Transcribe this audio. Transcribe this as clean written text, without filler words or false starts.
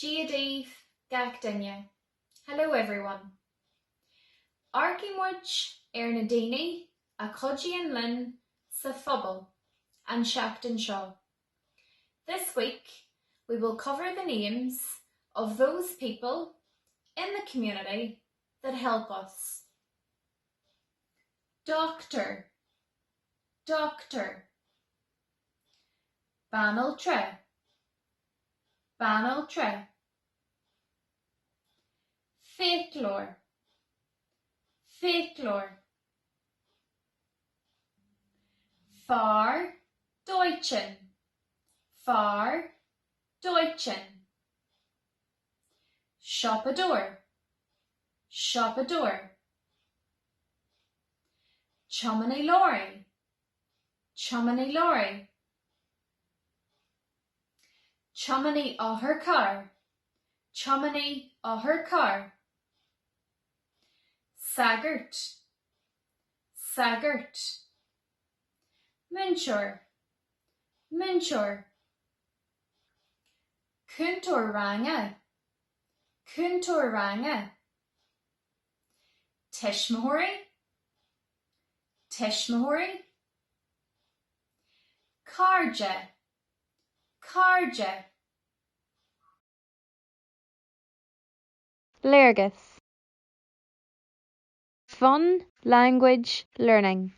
Dia daoibh, gach duine. Hello everyone. Amharcfaidh muid ar na daoine a chuidíonn linn sa phobal an tseachtain seo. This week we will cover the names of those people in the community that help us. Doctor Doctor Banaltra Banaltra Fiaclóir Fiaclóir Fear dóiteáin Fear dóiteáin Siopadóir Siopadóir Tiománaí leoraí Tiománaí leoraí Tiománaí otharchairr Tiománaí otharchairr Sagart Sagart Múinteoir Múinteoir Cúntóir ranga Cúntóir ranga Tuismitheoirí Tuismitheoirí Cairde Cairde. Léargas. Fun Language Learning.